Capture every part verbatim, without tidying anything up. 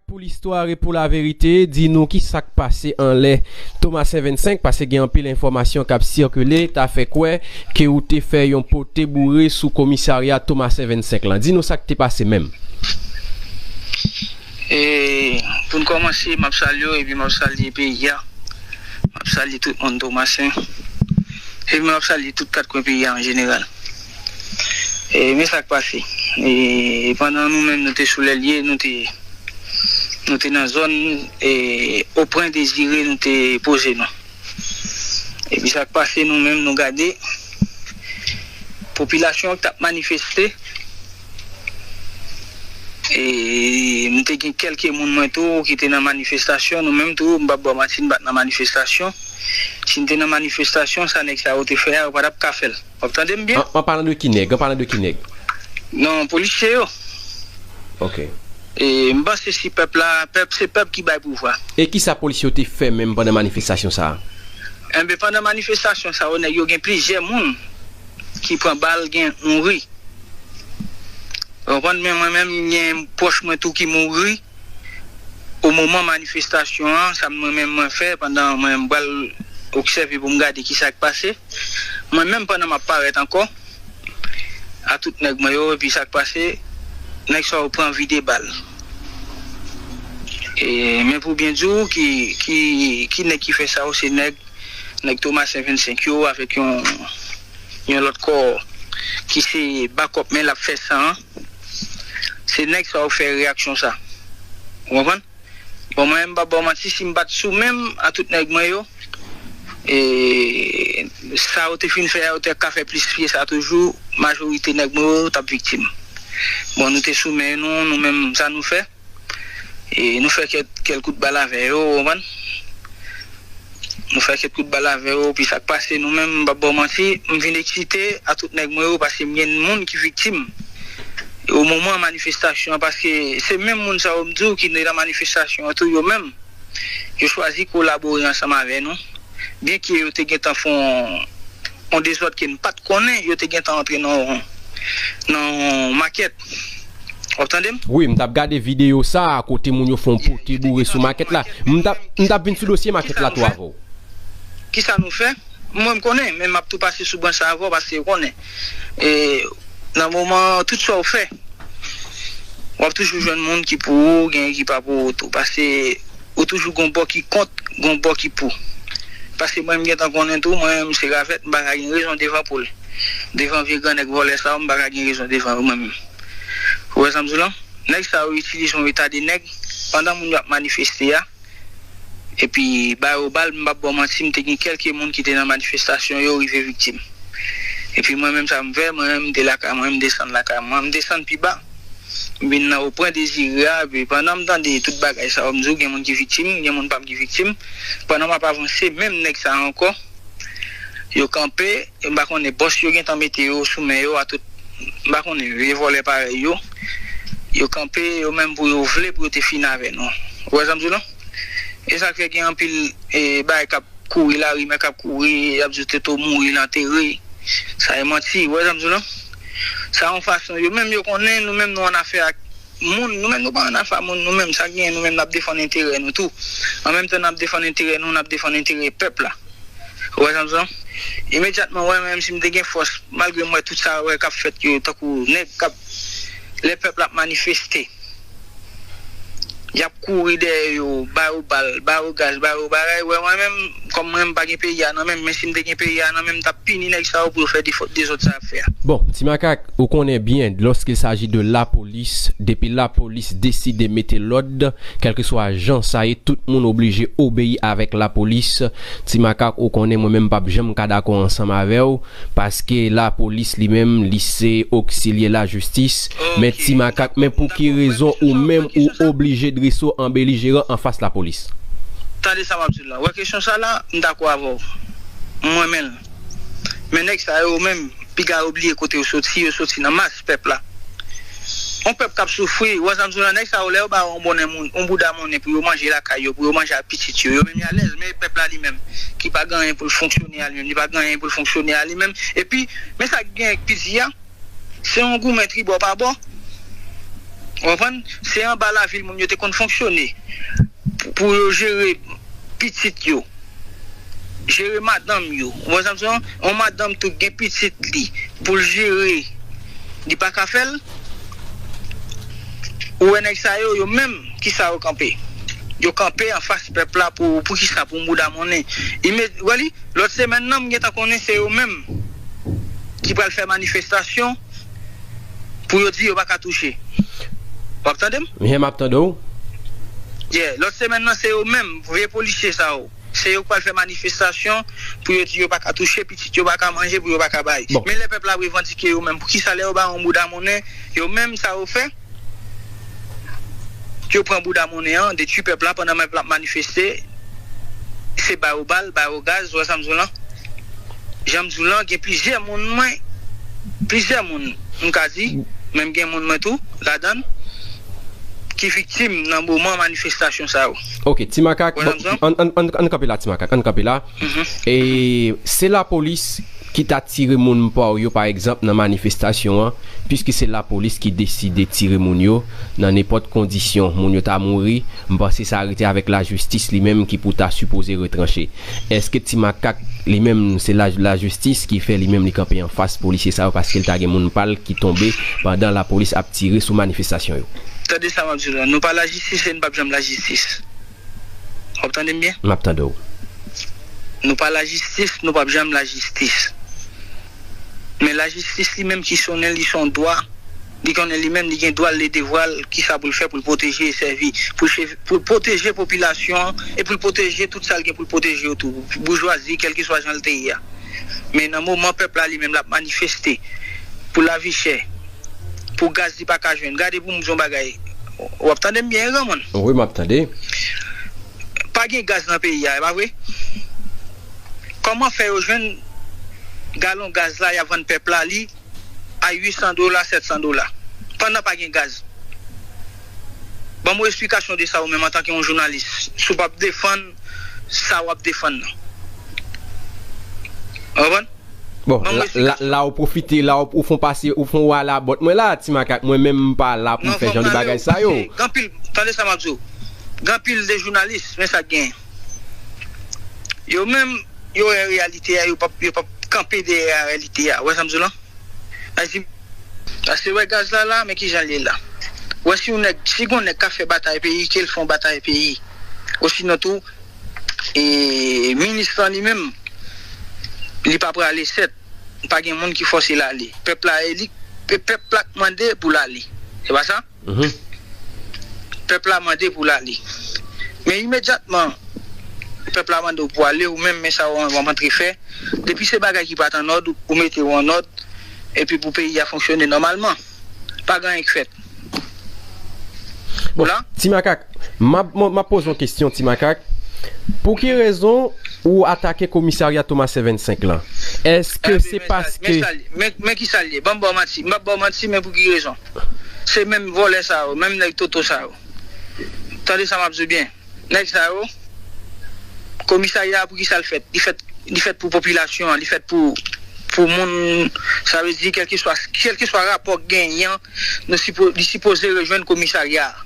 Pou listwa e pou laverite, di nou ki sa k pase anlè Tomasen vennsenk, paske gen anpil enfòmasyon k ap sikile, ta fè kwè ke ou te fè yon pote boure sou komisarya Tomasen vennsenk lan. Di nou sa k te pase menm. E, pou n kòmanse, m ap salye w epi m ap salye peyi a. M ap salye tout moun Tomasen. Epi m ap salye tout kat kwen peyi a an jeneral. E, men sa k pase. E, pandan nou menm nou te sou lè l ye, nou te, nou te nan zòn, e, Opren Dezire, nou te poze nou. Epi sa k pase, nou menm nou gade popilasyon an k t ap manifeste. E, m te gen kèlke moun mwen tou ki te nan manifestasyon. Nou menm tou, m p ap ba w manti, n pa t nan manifestasyon. Si n te nan manifestasyon, sa nèg sa yo te fè a, yo pa t ap ka fè l. W ap tande m byen? An, an palan de ki nèg? An palan de ki nèg? Non, polisye yo. Ok. E, m panse si pèp la, pèp, se pèp ki bay pouvwa. E ki sa polisye yo te fè menm pandan manifestasyon sa a? Enben, pandan manifestasyon sa yo, nèg yo gen plizyè moun ki pran bal, gen mouri. Ou konprann, men mwen menm, gen pwòch mwen tou ki mouri o moman manifestasyon an, sa mwen menm mwen fè, pandan mwen menm m pral obsève pou m gade ki sa k pase. Mwen menm, pandan m ap parèt ankò, a tout nèg mwen yo, epi sa k pase, nèg sa yo pran vide bal. E, men pou byen di w, ki, ki, ki nèg ki fè sa yo, se nèg, nèg Tomasen vennsenk yo, avèk yon, yon lòt kò ki se bakòp men l ap fè sa an. Se nèg sa yo fè reyaksyon sa. Ou konprann? Bon, mwen menm, m p ap ba w manti, si m pa t sou men m a tout nèg mwen yo, e, sa yo te fin fè a, yo te ka fè plis ke sa toujou, majorite nèg mwen yo t ap viktim. Bon, nou te sou men nou, nou menm, sa nou fè? E, nou fè kèk, kèk kout bal avè yo, ou konprann? Nou fè kèk kout bal avè yo, pi sa k pase, nou menm, m p ap ba w manti, m vin eksite a tout nèg mwen yo, paske m gen moun ki viktim o moman manifestasyon an, paske se menm moun sa yo m di w ki te nan manifestasyon an tou, yo menm, yo chwazi kolabore ansanm avè nou. Byenke yo te gentan fè yon, yon dezòd ke n pa t konnen, yo te gentan antre nan, nan yon makèt. W ap tande m? Wi, m t ap gade videyo sa a kote moun yo fè yon pote boure sou makèt la. M t ap, m t ap vin sou dosye makèt la tou avè w. Kisa nou fè? Mwen, m konnen, men m ap tou pase sou branch sa avè w, paske w konnen. E, nan moman, tout sa w fè, w ap toujou jwenn moun ki pou ou, genyen ki pa pou ou tou. Paske ou toujou gon bò ki kont, gon bò ki pou. Paske mwen, m gentan konnen tou, mwen menm, se Ravèt, m pa ka gen rezon devan poul. Devan vye grannèg vòlè sa yo, m pa ka gen rezon devan yo, mwen menm. Ou wè sa m di w lan? Nèg sa yo itilize yon eta de nèg pandan moun yo ap manifeste a. Epi ba yo bal, m p ap ba w manti, m te gen kèlke moun ki te nan manifestasyon yo rive viktim. Epi mwen menm sa m fè, mwen menm m te lakay mwen, m desann lakay mwen, m desann pi ba. M vin nan Opren Dezire a, epi pandan m tande tout bagay sa yo, m di w gen moun ki viktim, gen moun pa m ki viktim. Pandan m ap avanse, menm nèg sa a ankò, yo kanpe, m pa konnen bòs yo gentan mete yo sou men yo a tout, m pa konnen vye vòlè parèy yo. Yo kanpe, yo menm pou yo vle pou yo te fini avè nou. Ou wè sa m di w lan? E sa k fè gen anpil, e, bagay k ap kouri, larimè k ap kouri, y ap di Toto mouri, l antere. Sa e manti, ou wè sa m di w lan? Sa yon fason, yo menm yo konnen, nou menm nou annafè ak moun, nou menm nou pa annafè ak moun, nou menm sa k genyen, nou menm n ap defann enterè nou tou. An menm tan n ap defann enterè nou, n ap defann enterè pèp la. Ou wè sa m di w lan? Imedyatman, wè, menm si m te gen fòs, malgre m wè tout sa, wè, k ap fèt yo, tankou nèg k ap, lè pèp la ap manifeste, y ap kouri dèyè yo, ba yo bal, ba yo gaz, ba yo bagay. Wè, mwen menm, kòm mwen, m pa gen peyi a nan men m, men si m te gen peyi a nan men m, m t ap pini nèg sa yo pou yo fè defo-, dezòd sa y ap fè a. Bon, Ti Makak, ou konnen byen, lorsqu'il s'agit de lapolis, depi lapolis deside mete lòd, kèlkeswa jan sa ye, tout moun oblije obeyi avèk lapolis. Ti Makak, ou konnen mwen menm m p ap janm ka dakò ansanm avè w, paske lapolis li menm, li se oksilyè lajistis. Men Ti Makak, men pou ki rezon ou menm ou oblije drese w an belijeran anfas lapolis? Tande sa m ap di w la. Wè kesyon sa la, m dakò avè w. M renmen l. Men nèg sa yo menm, piga yo bliye kote yo soti, yo soti nan mas pèp la. Yon pèp k ap soufri, ou wè sa m di w la, nèg sa yo, lè yo ba yo yon bonnè moun, yon bouda monnen pou yo manje lakay yo, pou yo manje ak pitit yo, yo menm y alèz, men pèp la li menm, ki pa gen anyen pou l fonksyone a li menm, li pa gen anyen pou l fonksyone a li menm. Epi, men sa k gen ak piti a, se yon goumen tribò pa bò. Ou konprann? Se anba lavil moun yo te konn fonksyone pou, pou yo jere pitit yo, jere madanm yo. Ou konprann sa m di w? Yon madanm tou gen pitit li pou l jere, li pa ka fè l. Ou wè nèg sa yo, yo menm, kisa yo kanpe? Yo kanpe anfas pèp la pou, pou kisa? Pou yon bouda monnen. Imed-, wè li, lòt semèn nan, m gentan konnen se yo menm ki pral fè manifestasyon pou yo di yo pa ka touche. W ap tande m? Yen, m ap tande w. Yeah, lòt semèn nan, se yo menm, vye polisye sa yo. Se yo k pral fè manifestasyon pou yo di yo pa ka touche, pitit yo pa ka manje, pou yo pa ka bay. Bon. Men lè pèp la revandike yo menm, poukisa lè yo ba yon bouda monnen, yo menm sa yo fè? Yo pran bouda monnen an, detwi pèp la pandan pèp la ap manifeste, se ba yo bal, ba yo gaz, ou wè sa m di w lan? Jan m di w lan, gen plizyè moun mwen, plizyè moun, m ka di, menm gen moun mwen tou, ladan l, ki viktim nan moman manifestasyon sa yo. Ok, Ti Makak, bon, ann, ann, ann, ann kanpe la, Ti Makak, ann kanpe la. Mhm. E se lapolis ki ta tire moun pa w yo, pa egzanp, nan manifestasyon an, piske se lapolis ki deside tire moun yo, nan nenpòt kondisyon, moun yo ta mouri, m panse sa rete avèk lajistis li menm ki pou ta sipoze retranche. Èske Ti Makak, li menm, se laj-, lajistis ki fè li menm li kanpe anfas polisye sa yo, paske l ta gen moun pa l ki tonbe pandan lapolis ap tire sou manifestasyon yo? Tande sa m ap di w la, nou pa lajistis e n p ap janm lajistis. W ap tande m byen? M ap tande w. Nou pa lajistis, nou p ap janm lajistis. Men lajistis li menm ki sonnen, li se yon dwa. Li konnen li menm, li gen dwa l, li devwa l, kisa pou l fè pou l pwoteje e sèvi, pou l che-, pou l pwoteje popilasyon an e pou l pwoteje tout sa l gen pou l pwoteje yo tou, boujwazi, kèlkeswa jan l te ye a. Men nan moman pèp la li menm l ap manifeste pou lavi chè, pou gaz li pa ka jwenn. Gade pou m di yon bagay. W ap tande m byen, granmoun? Wi, m ap tande. Pa gen gaz nan peyi a, e pa vre? Kòman fè yo jwenn galon gaz la, y ap vann pèp la li a uit san dola, sèt san dola, pandan pa gen gaz? Ban m yon esplikasyon de sa ou menm antanke yon jounalis, si w p ap defann sa w ap defann nan. Ou konprann? Bon, la, la, la ou pwofite, la ou, ou fè w pase, ou fè w ale bòt mwen la, Ti Makak, mwen menm m pa la pou m fè jan de bagay sa yo. Gen anpil, tande sa m ap di w. Gen anpil de jounalis, men sa k genyen. Yo menm, yo wè reyalite a, yo p ap, yo p ap kanpe dèyè reyalite a. Ou wè sa m di w lan? Pase, pase wè gaz la la, men kijan l ye la. Ou wè si yon nèg, si gon nèg ka fè batay peyi, ke l fè yon batay peyi. Osinon tou, e, minis lan li menm, li pa prale sèt. Pa gen moun ki fòse l ale. Pèp la, e li, pe-, pèp la k mande pou l ale. Se pa sa? Mhm. Pèp la mande pou l ale. Men imedyatman, pèp la mande w pou ale, ou menm, men sa w, w ap antre fè. Depi se bagay ki pa t annòd, ou mete yo annòd, epi pou peyi a fonksyone nòmalman. Pa gen anyen k fèt. Bon, la? Ti Makak, m ap, m ap poze yon kesyon, Ti Makak. Pou ki rezon ou atake komisarya Thomas Saint Vincent lan? Èske se paske... Men sa l ye, men, men ki sa l ye? Ban m ba w manti, m p ap ba w manti, men pou ki rezon? Se menm vòlè sa yo, menm nèg Toto sa yo. Tande sa m ap di w byen. Nèg sa yo, komisarya a, pou ki sa l fèt? Li fèt, li fèt pou popilasyon an, li fèt pou, pou moun, sa vle di, kèlkeswa, kèlkeswa rapò k genyen, nou sipo-, li sipoze rejwenn komisarya a.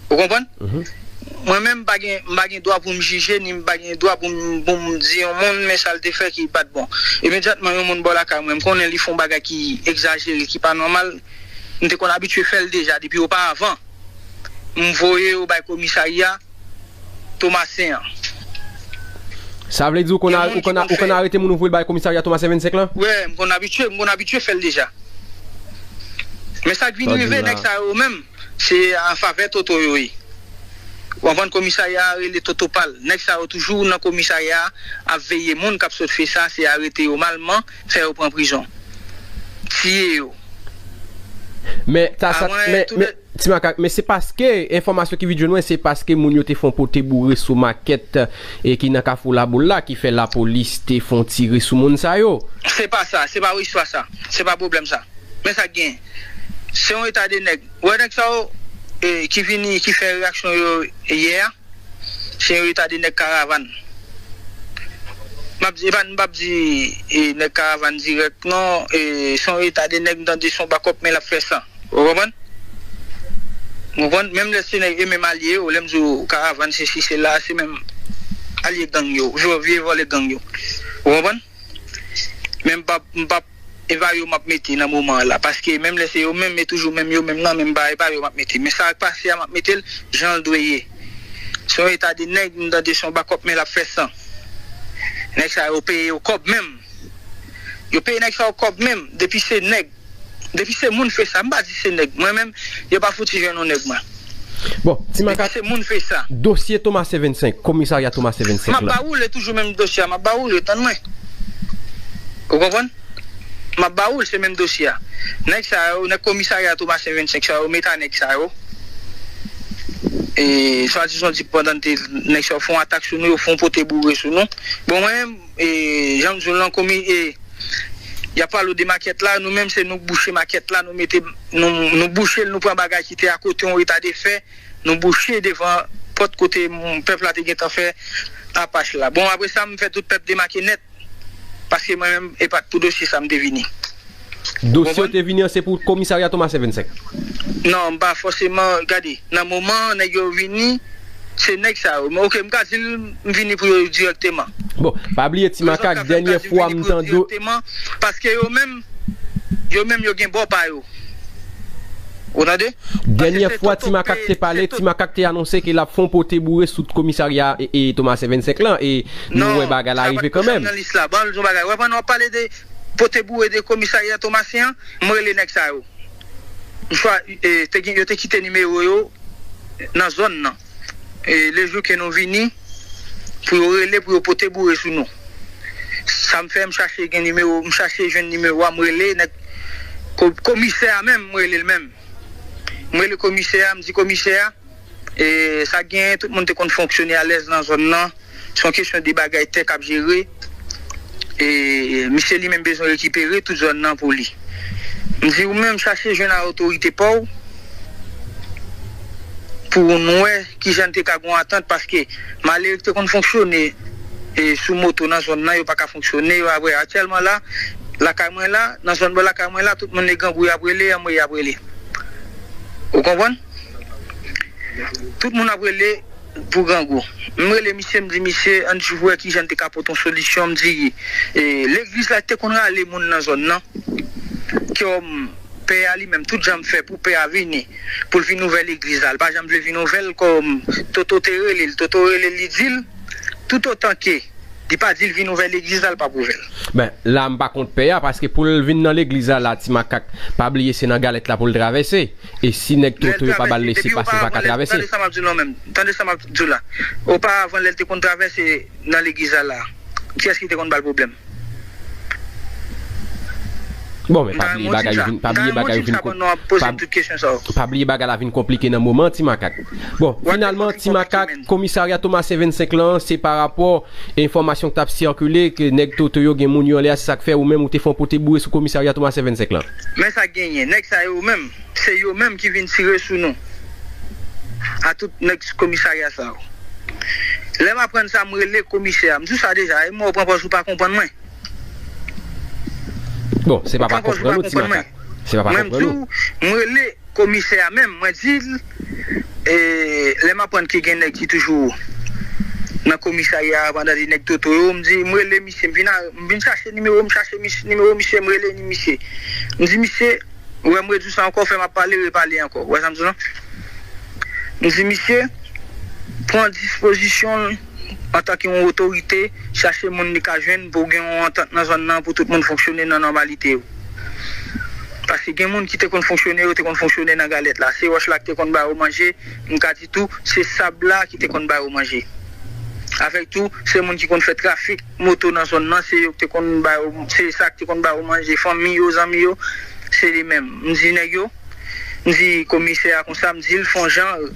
Ou konprann? Mhm. Mwen menm, m pa gen, m pa gen dwa pou m jije, ni m pa gen dwa pou m, pou m di yon moun, men sa l te fè ki pa t bon. Imedyatman, yon moun bò lakay mwen, m konnen li fè yon bagay ki egzajere, ki pa nòmal, m te konn abitye fè l deja depi oparavan. M voye yo bay komisarya Tomasen an. Sa vle di ou konn, ou konn, ou konn arete moun ou voye l bay komisarya Tomasen vennsenk lan? Wi, m konn abitye, m konn abitye fè l deja. Men sa k vin rive, nèg sa yo menm, se an favè Toto yo ye. Ou konprann, komisarya a rele Toto pa l. Nèg sa yo toujou nan komisarya a, ap veye moun k ap sot fè sa, se arete yo malman, fè yo pran prizon. Tiye yo. Men, ta sa, men, men, Ti Makak, men se paske, enfòmasyon ki vin jwenn mwen, se paske moun yo te fè yon pote boure sou makèt, e ki nan Kafou Laboul la, ki fè lapolis te fè yon tire sou moun sa yo. Se pa sa, se pa istwa sa, se pa pwoblèm sa. Men sa k gen. Se yon eta de nèg. Ou wè nèg sa yo, e, ki vini, ki fè reyaksyon yo yè a, se yon eta de nèg Karavàn. M ap di, e pa, m p ap di, e, nèg Karavàn dirèk, non, e, se yon eta de nèg, m tande se yon bakòp, men l ap fè san. Ou konprann? Ou konprann? Menm lè se nèg e menm alye yo, lè m di w karavàn, se si, se la, se menm alye gang yo, vye, vye vòlè gang yo. Ou konprann? Men m p ap, m p ap, e pa yo m ap mete nan moman an la. Paske menm lè se yo menm, e toujou menm yo menm nan, men m pa, e pa yo m ap mete. Men sa k pase a, m ap mete l jan l dwe ye. Se yon eta de nèg, m tande se yon bakòp, men l ap fè san. Nèg sa yo peye yo kòb menm. Yo peye nèg sa yo kòb menm. Depi se nèg, depi se moun fè sa, m pa di se nèg. Mwen menm, yo pa fouti jwenn yon nèg mwen. Bon, Ti Makak, se moun fè sa. Dosye Thomas vennsenk, komisarya Thomas vennsenk la. M ap ba woule toujou menm dosye a, m ap ba woule, tann mwen. Ou konprann? M ap ba woule, se menm dosye a. Nèg sa yo, nèg komisarya Thomas vennsenk sa yo, met a nèg sa yo. E swadizan di pandan te nèg sa yo fè yon atak sou nou, yo fè yon pote boure sou nou. Bon, mwen menm, e, jan m di w lan, komi, e, y ap pale w de makèt la, nou menm se nou k bouche makèt la, nou mete, nou, nou bouche l, nou pran bagay ki te akote yon eta de fè, nou bouche devan pòt kote pèp la te gentan fè apach la. Bon, apre sa, m fè tout pèp demake nèt, paske mwen menm, e pa t pou dosye sa m te vini. Dosye w te vini an, se pou komisarya Thomas vennsenk? Non, m pa fòseman, gade, nan moman nèg yo vini, se nèg sa yo. Men oke, m ka di l, m vini pou yo dirèkteman. Bon, pa bliye Ti Makak, dènyè fwa m tande w. Paske yo menm, yo menm yo gen bò pa yo. Ou tande? Dènyè fwa Ti Makak te pale, Ti Makak te anonse ke l ap fè yon pote boure sou komisarya e, e Thomas vennsenk lan, e nou wè bagay la rive kanmenm. Nan lis la, ban l di yon bagay. Wè, pandan w ap pale de pote boure de komisarya Thomas an, m rele nèg sa yo. M chwa, e, te gen, yo te kite nimewo yo nan zòn nan. E, lejou ke nou vini, pou yo rele, pou yo pote boure sou nou. Sa m fè, m chache gen nimewo, m chache jwenn nimewo a, m rele nèg ko-, komisè a menm, m rele l menm. M rele komisè a, m di komisè a, e, sa genyen, tout moun te konn fonksyone alèz nan zòn nan. Se yon kesyon de bagay tè k ap jere. E, misye li menm bezwen rekipere tout zòn nan pou li. M di ou menm chache jwenn a otorite pa w pou n wè kijan n te ka gon atant, paske Malerik te konn fonksyone, e, sou moto nan zòn nan, yo pa ka fonksyone, yo ap wè aktyèlman la, lakay mwen la, nan zòn bò lakay mwen la, tout moun e grangou y ap rele, anmwe y ap rele. Ou konprann? Tout moun ap rele pou grangou. M rele misye, m di misye, ann jis wè kijan n te ka pote yon solisyon, m di, e, legliz la te konn rale moun nan zòn nan, kòm pè a li menm, tout jan m fè pou pè a vini, pou l vin ouvè legliz la, l pa janm vle vin ouvè l, kòm Toto te rele l, Toto rele l, li di l, toutotan ke li pa di l vin ouvè legliz la, l p ap ouvè l. Ben, la m pa kont pè a, paske pou l vin nan legliz la, la, Ti Makak, pa bliye se nan galèt la pou l travèse. E si nèg Toto yo pa ba l lese pase, l pa ka travèse. Tande sa m ap di w la menm. Tande sa m ap di w la. Oparavan, lè l te konn travèse nan legliz la, la, kiyès ki te konn ba l pwoblèm? Bon, men pa bliye bagay yo vin, pa bliye bagay yo vin, pa bliye bagay la vin konplike nan moman, Ti Makak. Bon, finalman, Ti Makak, komisarya Thomas vennsenk lan, se pa rapò enfòmasyon k t ap sikile, ke nèg Toto yo gen moun yo anlè a, se sa k fè ou menm ou te fè yon pote boure sou komisarya Thomas vennsenk lan. Men sa k genyen, nèg sa yo menm, se yo menm ki vin tire sou nou. A tout nèg komisarya sa yo. Lè m aprann sa, m rele komisè a. M di w sa deja, e mwen ou pran pòz ou pa konprann mwen. Bon, se pa pa konprann ou, Ti Makak. Se pa pa konprann ou. Mwen, m di w, m rele komisè a menm, mwen di l, e, lè m aprann ke gen nèg ki toujou nan komisarya a, pandan de nèg Toto yo, m di, m rele misye, m vin a, m vin chache nimewo, m chache mis-, nimewo misye, m rele ni misye. M di misye, ou wè m redwi sa ankò, fè m ap pale, repale ankò. Ou wè sa m di w lan? M di misye, pran dispozisyon l antanke yon otorite, chache moun li ka jwenn pou gen yon antant nan zòn nan, pou tout moun fonksyone nan nòmalite yo. Paske gen moun ki te konn fonksyone, yo te konn fonksyone nan galèt la. Se wòch la ki te konn ba yo manje, m ka di tou, se sab la ki te konn ba yo manje. Avèk tou, se moun ki konn fè trafik moto nan zòn nan, se yo ki te konn ba yo, se sa ki te konn ba yo manje, fanmi yo, zanmi yo, se li menm. M di nèg yo, m di komisè a konsa, m di l fè yon jan,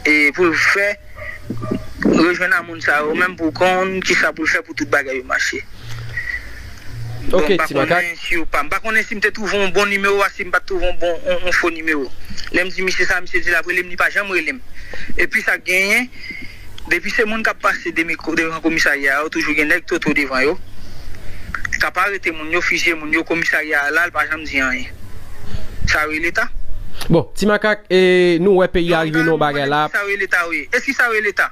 e, pou l fè rejwenn a moun sa yo menm pou konn kisa pou l fè pou tout bagay yo mache. Bon, m pa konnen si yo pa, m pa konnen si m te twouve yon bon nimewo a, si m pa t twouve yon bon, yon, yon fo nimewo. Lè m di misye sa, misye di l ap rele m, li pa janm rele m. Epi sa k genyen, depi se moun k ap pase de mikwo, devan komisarya a, yo toujou gen nèg Toto devan yo. K ap arete moun yo, fizye moun yo, komisarya a la, l pa janm di anyen. Sa yo rele leta? Bon, Ti Makak, e, nou wè peyi a rive nan bagay la. Eski sa yo ye Leta, wi? Eski sa yo ye Leta?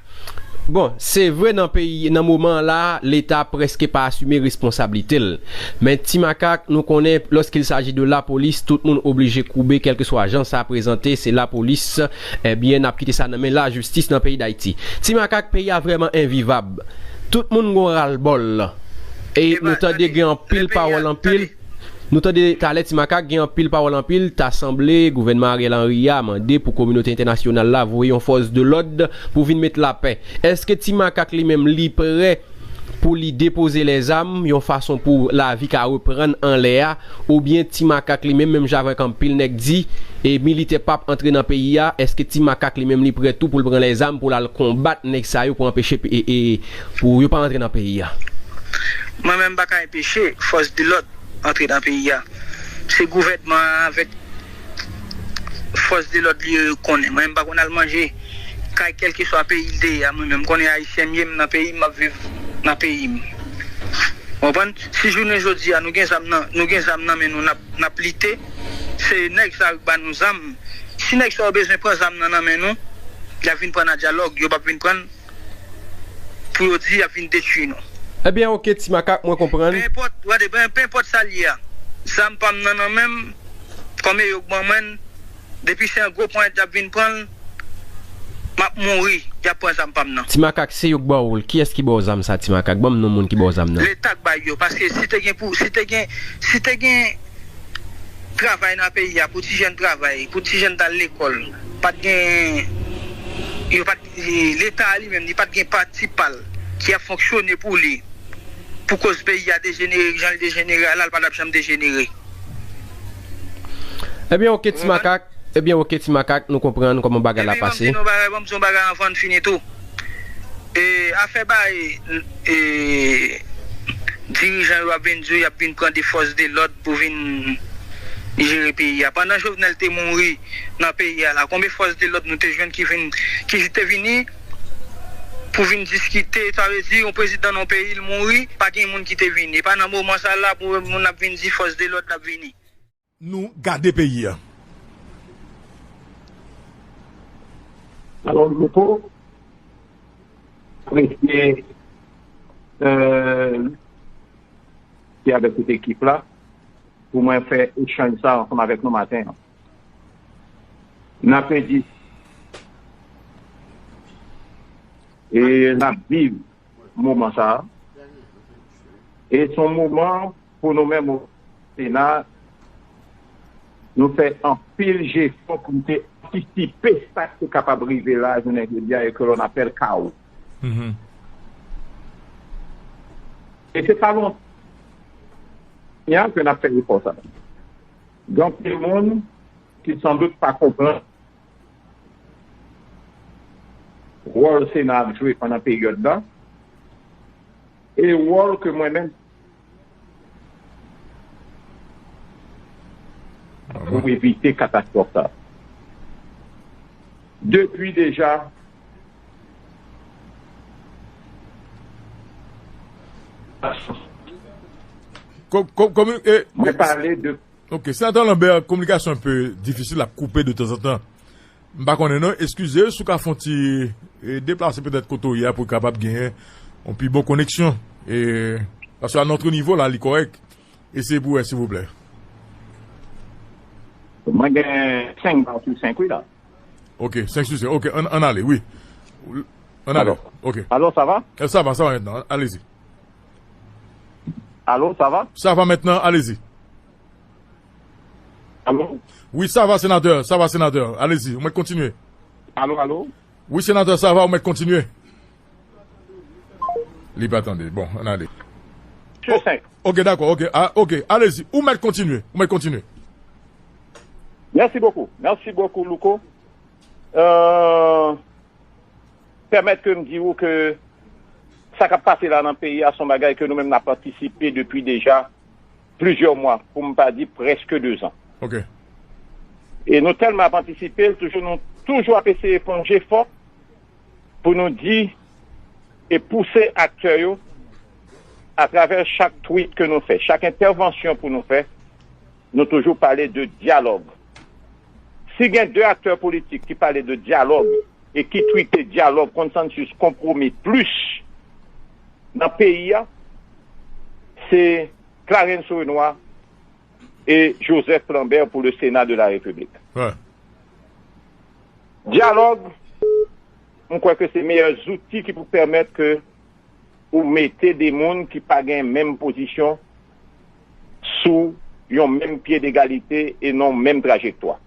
Bon, se vre nan peyi, nan moman an la, Leta prèske pa asime responsablite l. Men Ti Makak, nou konnen, lorsqu'il s'agit de lapolis, tout moun oblije koube, kèlkeswa jan sa prezante, se lapolis, ebyen, n ap kite sa nan men lajistis nan peyi Dayiti. Ti Makak, peyi a vrèman envivab. Tout moun gon ralbòl. E nou tande gen anpil pawòl, anpil. Nou tande talè Ti Makak gen anpil pawòl anpil, ta sanble gouvènman Ariel Henry a mande pou kominote entènasyonal la voye yon fòs de lòd pou vin met lapè. Èske Ti Makak li menm li prè pou li depoze lèzam yon fason pou lavi ka reprann anlè a, oubyen Ti Makak li menm, menm jan avèk anpil nèg di, e militè p ap antre nan peyi a, èske Ti Makak li menm li prè tou pou l pran lèzam pou l al konbat nèg sa yo pou anpeche e, e, pou yo pa antre nan peyi a? Mwen menm m pa ka anpeche fòs de lòd antre nan peyi a. Se gouvènman an avèk fòs de lòd li yo, yo konnen. Mwen, m pa konn al manje kay kèlkeswa peyi l te ye a. Mwen menm, m konnen ayisyen m ye, m nan peyi m, m ap viv nan peyi m. Ou konprann? Si jounen jodi a, nou gen zam nan, nou gen zam nan men nou, n ap, n ap lite, se nèg sa yo k ba nou zam. Si nèg sa yo bezwen pran zam nan nan men nou, y ap vin pran nan dyalòg, yo p ap vin pran pou yo di y ap vin detwi nou. Ebyen, oke, Ti Makak, mwen konprann. Penenpòt, gade, pen-, penenpòt sa l ye a, zam pa m nan nan men m, kòm e yo k ban mwen l, depi se yon gwo ponyèt y ap vin pran l, m ap mouri, y ap pran zam pa m nan. Ti Makak, se yo k ba w l. Kiyès ki ba w zam sa, Ti Makak? Ban m non moun ki ba w zam nan. Leta k bay yo, paske si te gen pou, si te gen, si te gen travay nan peyi a, pou ti jèn travay, pou ti jèn t al lekòl, pa t gen, yo pa t, e, Leta a li menm, li pa t gen pati pa l ki ap fonksyone pou li, pou koz peyi a dejenere jan l dejenere a la, l pa t ap janm dejenere. Ebyen, oke, Ti Makak. Ebyen, oke, Ti Makak, nou konprann kòman bagay la pase. Epi, ban m di nou bagay, ban m di yon bagay anvan n fini tou. E, afè bay, e, dirijan yo ap vin di yo, y ap vin pran de fòs de lòd pou vin jere peyi a. Pandan Jovenel te mouri nan peyi a la, konbyen fòs de lòd nou te jwenn ki vin, ki te vini pou vin diskite? Sa vle di, yon prezidan nan yon peyi, l mouri, pa gen moun ki te vini. E pa nan moman sa la pou moun ap vin di fòs de lòd ap vini. Nou gade peyi a. Alò, Louko, apresye, euh, ki avèk tout ekip la, pou mwen fè echanj sa ansanm avèk nou maten an. N ap pèdi. E n ap viv moman sa a. E se yon moman pou nou menm o Sena, nou fè anpil jefò pou n te antisipe sa ki te kapab rive la jounen jodi a e ke l'on appelle kawo. Mhm. E se pa lontan ke n ap fè jefò sa. Gen anpil moun ki sandout pa konprann wòl Sena ap jwe pandan peryòd la, e wòl ke mwen menm pou evite katastwòf sa. Depi deja, Ko-, ko-, komi-, e, mwen pale de Ok, Senatè Lambert, kominikasyon enpe difisil, l ap koupe de tanzantan. M pa konnen non, eskize, si w ka fè yon ti, e, deplase petèt kote w ye a pou w kapab genyen yon pi bon koneksyon. E, paske a notre niveau la, li kòrèk. Eseye pou w wè, silvouplè. Mwen gen senk bal sou senk, wi, la. Ok, senk sou senk. Ok, ann, ann ale, wi. Ann ale. Alò. Ok. Alò, sa va? E, sa va, sa va mentnan. Alezi. Alò, sa va? Sa va mentnan, alezi. Alò? Wi, sa va, senatè. Sa va, senatè. Alezi, ou mèt kontinye. Alò, alò? Wi, senatè, sa va, ou mèt kontinye. Li pa tande. Bon, ann ale. Sur cinq. Ok, dakò, ok. Ah, ok, alezi. Ou mèt kontinye. Ou mèt kontinye. Merci beaucoup. Merci beaucoup, Louko. Euh, pèmèt ke m di w ke sa k ap pase la nan peyi a, se yon bagay ke nou menm n ap antisipe depi deja plizyè mwa, pou m pa di prèske dezan. Ok. E nou tèlman ap antisipe l, toujou, nou toujou ap eseye fè yon jefò pou nou di e pouse aktè yo atravè chak tweet ke nou fè, chak entèvansyon pou nou fè, nou toujou pale de dyalòg. Si gen de aktè politik ki pale de dyalòg e ki twite dyalòg, konsansis, konpwomi plis nan peyi a, se Clarens Renois e Joseph Lambert pour le Sénat de la République. Dyalòg, mwen kwè ke se meyè zouti ki pou pèmèt ke ou mete de moun ki pa gen menm pozisyon sou yon menm pye degalite e nan menm trajektwa.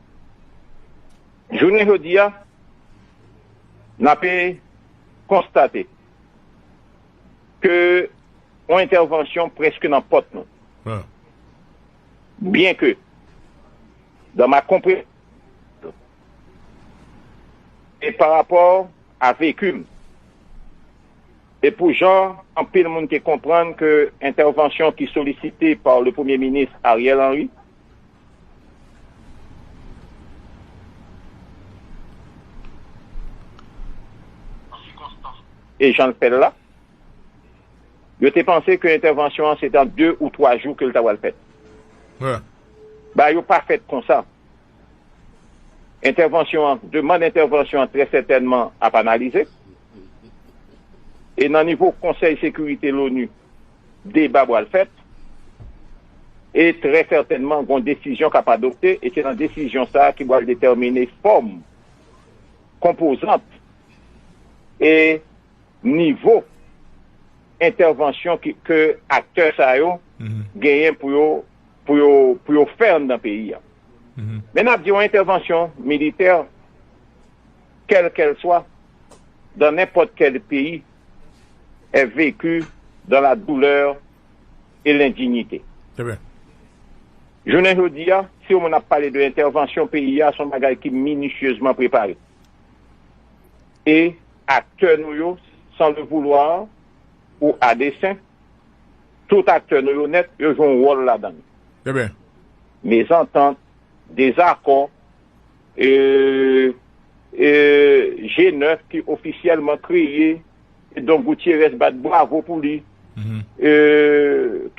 Jounen jodi a, n ape konstate ke yon entèvansyon prèske nan pòt nou. Byenke, dans ma compréhension, e pa rapò a veki m, e pou jan anpil moun te konprann ke entèvansyon ki solisite pa le Premye Minis Ariel Henry, e jan l fè l la, yo te panse ke entèvansyon an se nan de ou twa jou ke l ta pral fèt. Bagay yo pa fèt konsa. Entèvansyon an, demann entèvansyon an trè sètènman ap analize. E nan nivo Konsèy Sekirite Loni, deba pral fèt. E trè sètènman, gon desizyon k ap adopte, e se nan desizyon sa a ki pral detèmine fòm, konpozant e nivo entèvansyon ki, ke aktè sa yo genyen pou yo, pou yo, pou yo fè anndan peyi a. Men n ap di yon entèvansyon militè, quelle qu'elle soit, dans n'importe quel pays, est vécue dans la douleur et l'indignité. Jounen jodi a, si yon moun ap pale de entèvansyon peyi a, se yon bagay ki minisyezman prepare. E aktè nou yo, sans le vouloir ou à dessein, tout aktè nou yo nèt, yo jwe yon wòl ladan l. Mezantant, dezakò, e, e, G nèf ki ofisyèlman kreye, e Don Gutierrez bat bravo pou li, e,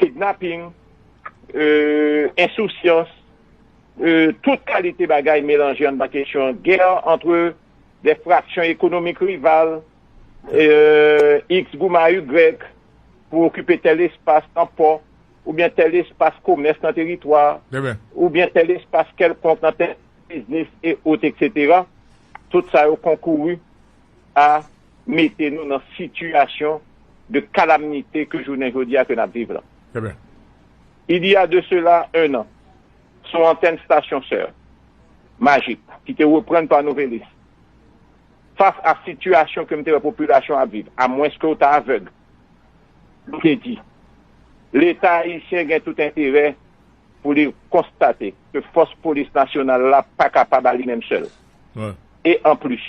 kidnaping, e, ensousyans, e, tout kalite bagay melanje anndan kesyon gè entre des fractions économiques rivales, e, X goumen a Y pou okipe tèl espas nan pò, oubyen tèl espas komès nan teritwa, oubyen tèl espas kèlkonk nan tèl biznis, e ot, et cetera. Tout sa yo konkouri a mete nou nan sitiyasyon de kalamite ke jounen jodi a ke n ap viv la. Il y a de cela un an, sou antèn stasyon sè Majik, ki te reprann pa Nouvèlis, fas a sitiyasyon ke m te wè popilasyon ap viv, amwenske w ta avèg, nou te di, Leta ayisyen gen tout enterè pou li konstate ke fòs polis nasyonal la pa kapab a li menm sèl. E anplis,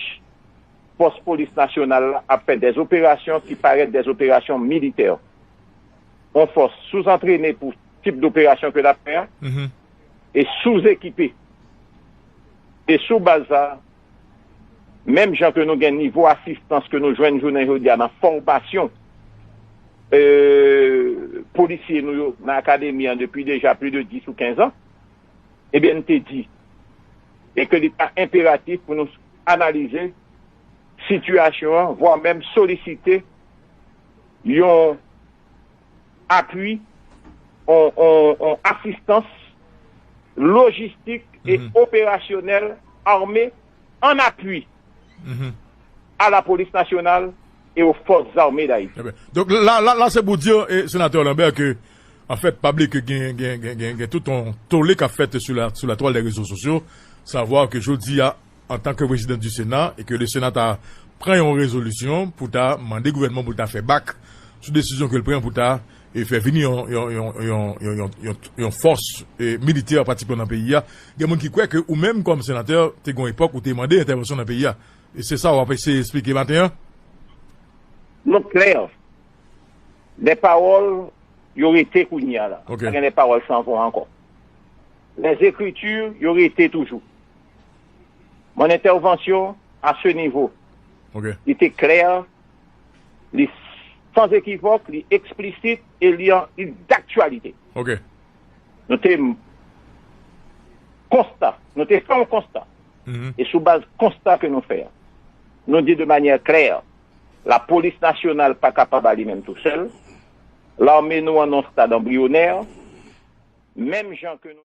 fòs polis nasyonal la ap fè dèzoperasyon ki parèt dèzoperasyon militè. Yon fòs souzantrene pou tip doperasyon ke l ap fè a, e souzekipe. E sou baz sa, menm jan ke nou gen nivo asistans ke nou jwenn jounen jodi a nan fòmasyon, e, polisye nou yo nan akademi an depi deja plis de dis ou kenz an, ebyen, n te di, e ke li ta enperatif pou nou analize sitiyasyon an, vwa menm solisite yon apui, on, on, on asistans lojistik e operasyonèl ame an apui a la polis nasyonal e o fòs zame d Ayiti. Donk la, la, la se pou di, e, Senatè Lambert, ke, an fèt, pa bliye ke gen, gen, gen, gen, gen tout yon tole k ap fèt sou la, sou la twal dè rezo sosyo, savwa ke jodi a, antanke prezidan di Sena, e ke le Sena ta pran yon rezolisyon pou ta mande gouvènman pou l ta fè bak sou desizyon ke l pran pou ta, e, fè vini yon, yon, yon fòs, e, militè pratikman nan peyi a. Gen moun ki kwè ke ou menm kòm senatè, te gen yon epòk ou te mande entèvansyon nan peyi a. E se sa w ap eseye esplike maten an? Non, klè. Lè pawòl yo rete kounye a la. Pa gen lè pawòl sanvwa ankò. Lè zekriti yo rete toujou. Mon entèvansyon a se nivo, li te klè, li sanzekivòk, li eksplisit e li an, li daktyalite. Nou te konsta, nou te fè yon konsta. E sou baz konsta ke nou fè a, nou di de manyè klè, lapolis nasyonal pa kapab a li menm tousèl, lame nou an nan stad anbriyonè, menm jan ke nou